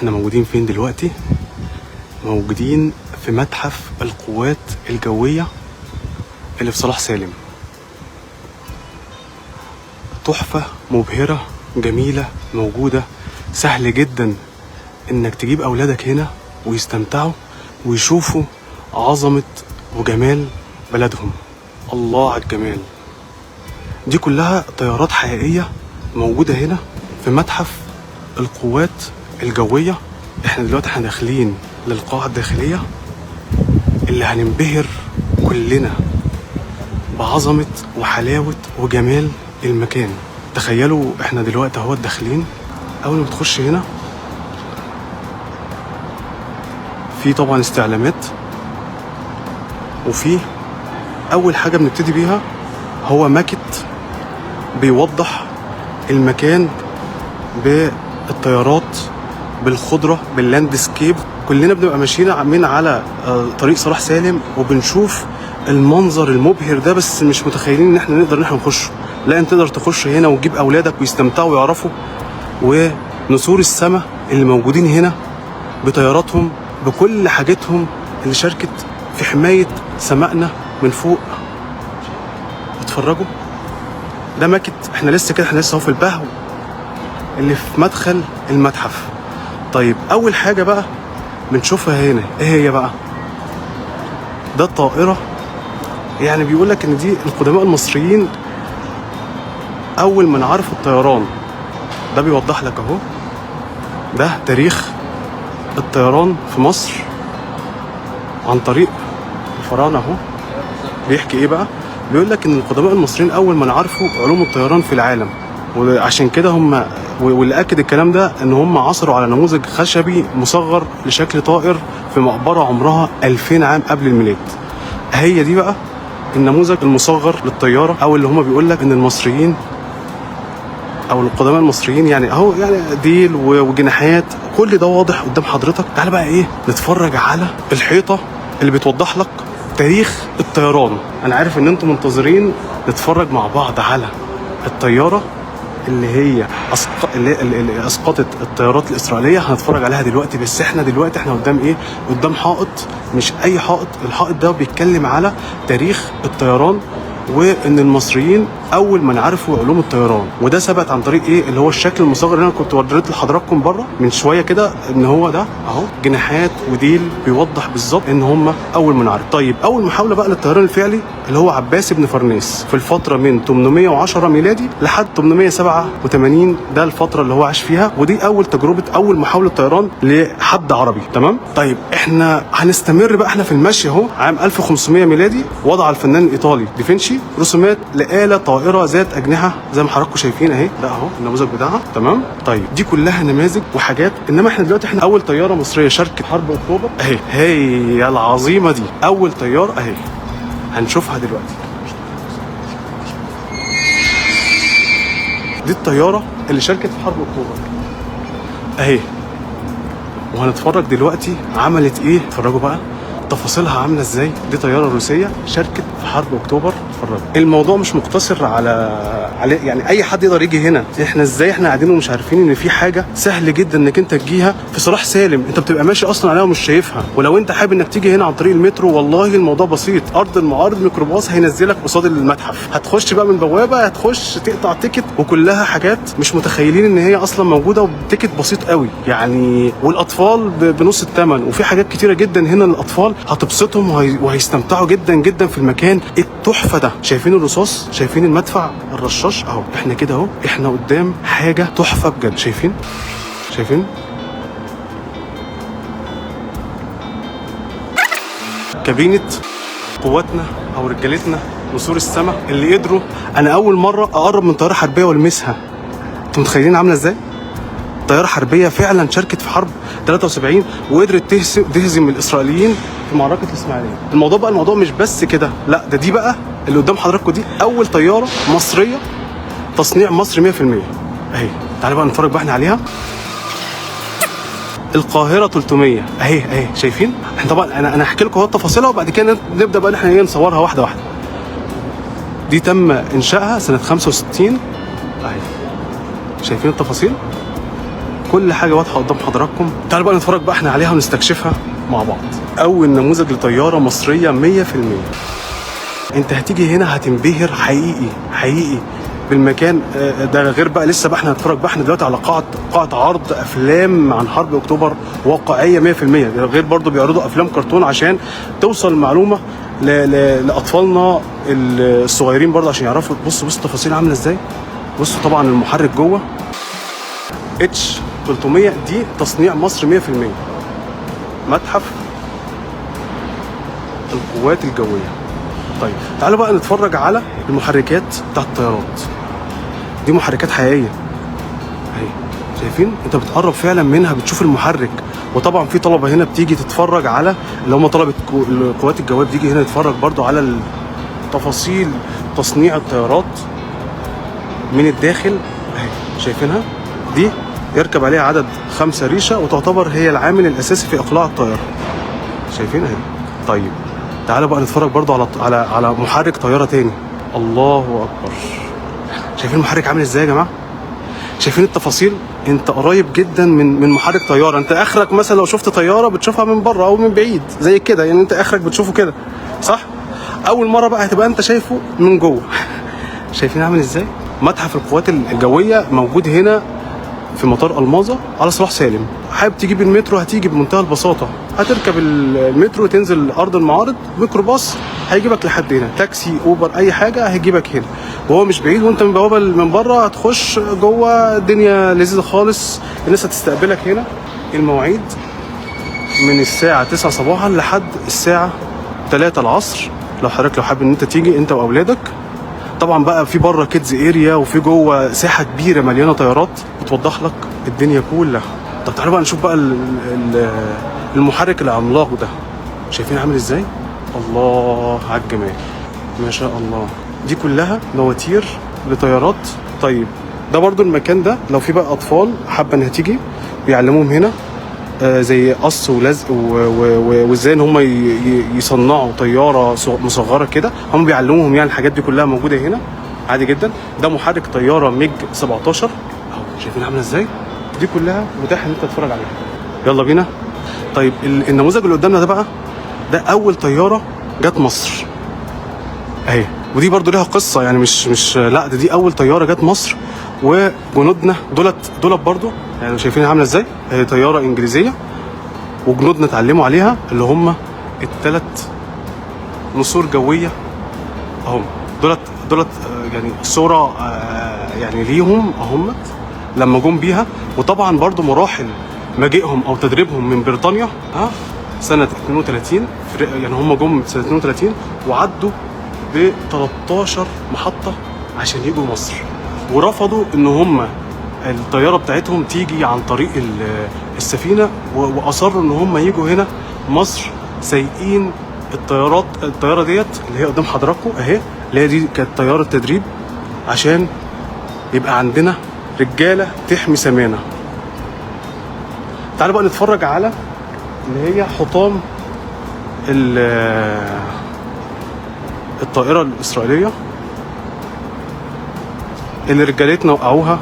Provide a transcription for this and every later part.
احنا موجودين فين دلوقتي؟ موجودين في متحف القوات الجوية اللي في صلاح سالم. تحفة مبهرة جميلة موجودة، سهل جدا انك تجيب اولادك هنا ويستمتعوا ويشوفوا عظمة وجمال بلدهم. الله على الجمال. دي كلها طيارات حقيقية موجودة هنا في متحف القوات الجوية. احنا دلوقتي احنا داخلين للقاعة الداخلية اللي هننبهر كلنا بعظمة وحلاوة وجمال المكان. تخيلوا احنا دلوقتي اهو داخلين، اول ما تخش هنا في طبعا استعلامات، وفي اول حاجة بنبتدي بيها هو ماكت بيوضح المكان بالطيارات بالخضرة بال landscape. كلنا بنبقى ماشيين من على طريق صلاح سالم وبنشوف المنظر المبهر ده، بس مش متخيلين ان احنا نقدر ان احنا نخشه. لا، انت تقدر تخش هنا وتجيب اولادك ويستمتعوا ويعرفوا، ونسور السماء اللي موجودين هنا بطياراتهم بكل حاجتهم اللي شاركت في حماية سمائنا من فوق. اتفرجوا، ده ماكت. احنا لسه كده، احنا لسه اهو في البهو اللي في مدخل المتحف. طيب اول حاجة بقى بنشوفها هنا ايه هي بقى؟ ده الطائرة. يعني بيقول لك ان دي القدماء المصريين اول ما عرفوا الطيران. ده بيوضح لك اهو، ده تاريخ الطيران في مصر عن طريق الفراعنة اهو. بيحكي ايه بقى؟ بيقول لك ان القدماء المصريين اول ما عرفوا علوم الطيران في العالم، وعشان كده هم، واللي اكد الكلام ده ان هم عثروا على نموذج خشبي مصغر لشكل طائر في مقبره عمرها 2000 عام قبل الميلاد. هي دي بقى النموذج المصغر للطياره، او اللي هم بيقول لك ان المصريين او القدماء المصريين يعني اهو، يعني ديل وجناحات، كل ده واضح قدام حضرتك. تعال بقى ايه نتفرج على الحيطة اللي بتوضح لك تاريخ الطيران. انا عارف ان انتم منتظرين نتفرج مع بعض على الطيارة اللي هي اللي اسقطت الطيارات الاسرائيلية. هنتفرج عليها دلوقتي، بس احنا دلوقتي احنا قدام ايه؟ قدام حائط، مش اي حائط. الحائط ده بيتكلم على تاريخ الطيران، وان المصريين اول ما عرفوا علوم الطيران، وده ثبت عن طريق ايه؟ اللي هو الشكل المصغر اللي انا كنت وريت لحضراتكم بره من شوية كده، ان هو ده اهو، جناحات وديل، بيوضح بالظبط ان هم اول ما عرفوا. طيب اول محاولة بقى للطيران الفعلي اللي هو عباس بن فرناس في الفترة من 810 ميلادي لحد 887، ده الفترة اللي هو عاش فيها، ودي اول تجربه، اول محاولة طيران لحد عربي. تمام. طيب احنا هنستمر بقى احنا في المشي اهو. عام 1500 ميلادي وضع الفنان الايطالي دافنشي رسومات لآلة طائرة ذات أجنحة زي ما حضراتكم شايفين اهي، ده اهو النموذج بتاعها. تمام. طيب دي كلها نماذج وحاجات، انما احنا دلوقتي احنا اول طيارة مصرية شاركت حرب اكتوبر اهي، هي العظيمة دي اول طيارة اهي، هنشوفها دلوقتي. دي الطيارة اللي شاركت في حرب اكتوبر اهي، وهنتفرج دلوقتي عملت ايه. اتفرجوا بقى تفاصيلها عامله ازاي. دي طيارة روسية شاركت في حرب اكتوبر. اتفرجوا، الموضوع مش مقتصر على يعني اي حد يقدر يجي هنا. احنا ازاي احنا قاعدين ومش عارفين ان في حاجة سهل جدا انك انت تجيها في صلاح سالم؟ انت بتبقى ماشي اصلا عليها ومش شايفها. ولو انت حابب انك تيجي هنا عن طريق المترو، والله الموضوع بسيط، ارض المعارض ميكروباص هينزلك قصاد المتحف، هتخش بقى من بوابه، هتخش تقطع ticket، وكلها حاجات مش متخيلين ان هي اصلا موجودة، وب ticket بسيط قوي يعني، والاطفال بنص الثمن. وفي حاجات كتيرة جدا هنا للاطفال هتبسطهم وهيستمتعوا جدا جدا في المكان التحفة ده. شايفين الرصاص؟ شايفين المدفع الرشاش اهو؟ احنا كده اهو، احنا قدام حاجة تحفة بجد. شايفين؟ شايفين كابينه قواتنا او رجالتنا نسور السماء اللي قدروا. انا اول مرة اقرب من طيارة حربيه والمسها. انتوا متخيلين عامله ازاي؟ طيارة حربيه فعلا شاركت في حرب 73 وقدرت تهزم الاسرائيليين في معركة الاسماعيلية. الموضوع بقى، الموضوع مش بس كده، لا ده دي بقى اللي قدام حضراتكم دي اول طيارة مصرية تصنيع مصري 100% اهي. تعالوا بقى نتفرج بقى احنا عليها. القاهرة 300 اهي اهي، شايفين؟ احنا طبعا انا هحكي لكم اهو تفاصيلها، وبعد كده نبدا بقى ان احنا ايه نصورها واحدة واحدة. دي تم انشائها سنة 65 اهي، شايفين التفاصيل؟ كل حاجة واضحة قدام حضراتكم. تعالوا بقى نتفرج بقى احنا عليها ونستكشفها مع بعض. اول نموذج لطياره مصرية 100%. انت هتيجي هنا هتنبهر حقيقي حقيقي بالمكان ده. غير بقى لسه بقى احنا هنتفرج بقى احنا دلوقتي على قاعة عرض افلام عن حرب اكتوبر واقعية 100%. ده غير برضو بيعرضوا افلام كرتون عشان توصل معلومة لاطفالنا الصغيرين برضو عشان يعرفوا. بصوا بصوا التفاصيل عامله ازاي. بصوا طبعا المحرك جوه H 300 دي تصنيع مصر 100%. متحف القوات الجوية. طيب تعالوا بقى نتفرج على المحركات بتاعت الطيارات. دي محركات حقيقية اهي، شايفين؟ انت بتقرب فعلا منها بتشوف المحرك. وطبعا في طلبه هنا بتيجي تتفرج على اللي هم طلبه القوات الجوية، بتيجي هنا تتفرج برضو على تفاصيل تصنيع الطيارات من الداخل اهي، شايفينها؟ دي يركب عليها عدد 5 ريشه وتعتبر هي العامل الاساسي في اقلاع الطيارة، شايفينها اهي. طيب تعالوا بقى نتفرج برضو على محرك طيارة تاني. الله اكبر، شايفين المحرك عامل ازاي يا جماعة؟ شايفين التفاصيل؟ انت قريب جدا من محرك طيارة. انت اخرك مثلا لو شفت طيارة بتشوفها من بره او من بعيد زي كده، يعني انت اخرك بتشوفه كده صح؟ اول مرة بقى هتبقى انت شايفه من جوه. شايفين عامل ازاي؟ متحف القوات الجوية موجود هنا في مطار الماظة على صلاح سالم. حابب تجيب المترو هتيجي بمنتهى البساطة، هتركب المترو تنزل ارض المعارض، ميكروباص هيجيبك لحد هنا، تاكسي اوبر اي حاجة هيجيبك هنا، وهو مش بعيد. وانت من بوابه من بره هتخش جوه، الدنيا لذيذة خالص، الناس هتستقبلك هنا. المواعيد من الساعة 9 صباحا لحد الساعة 3 العصر. لو حضرتك لو حابب ان انت تيجي انت واولادك. طبعا بقى في بره kids area وفي جوه ساحة كبيرة مليانة طيارات بتوضح لك الدنيا كلها. طب تعالوا بقى نشوف بقى المحرك العملاق ده، شايفين عامل ازاي؟ الله على الجمال ما شاء الله. دي كلها مواتير لطيارات. طيب ده برضو المكان ده لو في بقى اطفال حابة انها تيجي بيعلموهم هنا زي قص ولزق وازاي ان هم يصنعوا طيارة مصغرة كده، هم بيعلموهم يعني. الحاجات دي كلها موجودة هنا عادي جدا. ده محرك طيارة ميج 17 اهو، شايفين عامله ازاي؟ دي كلها متاح ان انت تتفرج عليها. يلا بينا. طيب النموذج اللي قدامنا ده بقى، ده اول طيارة جت مصر اهي، ودي برضو ليها قصة يعني، مش لا ده دي اول طيارة جت مصر، وجنودنا دولت برضو يعني شايفينها عامله ازاي؟ هي طيارة انجليزية وجنودنا اتعلموا عليها، اللي هم الثلاث نسور جوية اهم دولت يعني صوره يعني ليهم اهم لما جم بيها. وطبعا برضو مراحل مجيئهم او تدريبهم من بريطانيا سنة 32، يعني هم جم سنة 32 وعدوا ب 13 محطة عشان يجوا مصر، ورفضوا ان هم الطيارة بتاعتهم تيجي عن طريق السفينة، واصروا ان هم يجوا هنا مصر سايقين الطيارة ديت اللي هي قدام حضراتكم اهي، اللي هي دي كانت طيارة تدريب عشان يبقى عندنا رجاله تحمي سمانا. تعالوا بقى نتفرج على اللي هي حطام الطائرة الاسرائيلية اللي رجالتنا وقعوها.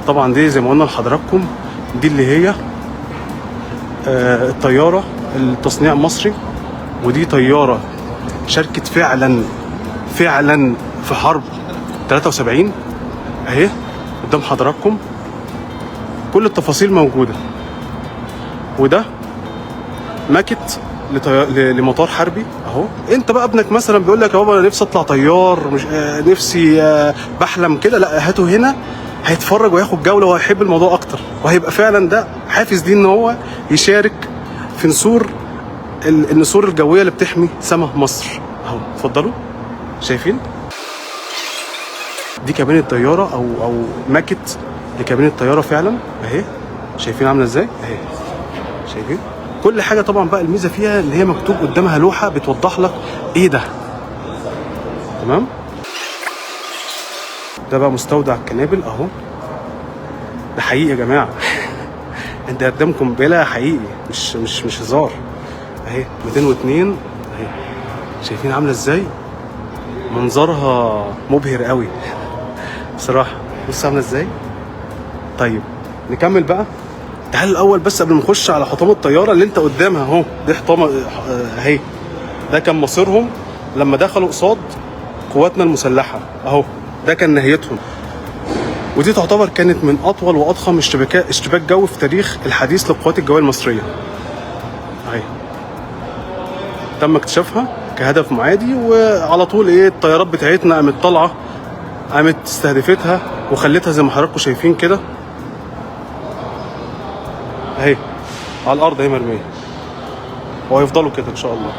طبعا دي زي ما قلنا لحضراتكم دي اللي هي الطيارة التصنيع مصري، ودي طيارة شاركت فعلا فعلا في حرب 73 اهي قدام حضراتكم، كل التفاصيل موجودة. وده ماكت لمطار حربي اهو. انت بقى ابنك مثلا بيقول لك يا بابا انا نفسي اطلع طيار، مش نفسي بحلم كده، لا هاته هنا هيتفرج وياخد جولة وهيحب الموضوع اكتر، وهيبقى فعلا ده حافز ليه ان هو يشارك في نسور النسور الجوية اللي بتحمي سما مصر اهو. اتفضلوا، شايفين دي كابينه طيارة او ماكت لكابينه طيارة فعلا اهي، شايفين عامله ازاي اهي، شايفين كل حاجة. طبعا بقى الميزة فيها اللي هي مكتوب قدامها لوحة بتوضح لك ايه ده. تمام، ده بقى مستودع الكنابل اهو، ده حقيقي يا جماعة. انت قدام قنبلة حقيقي، مش هزار اهي. 202 اهي، شايفين عامله ازاي؟ منظرها مبهر قوي بصراحة. بص عامله ازاي. طيب نكمل بقى. تعال الاول بس قبل ما نخش على حطام الطيارة اللي انت قدامها اهو، دي حطام اهي. ده كان مصيرهم لما دخلوا قصاد قواتنا المسلحة اهو، ده كان نهايتهم. ودي تعتبر كانت من اطول واضخم اشتباك جوي في تاريخ الحديث للقوات الجوية المصرية. اهي تم اكتشافها كهدف معادي، وعلى طول ايه الطيارات بتاعتنا قامت طالعه، قامت استهدفتها وخلتها زي ما حضراتكم شايفين كده اهي على الارض اهي مرمية، وهيفضلوا كده ان شاء الله.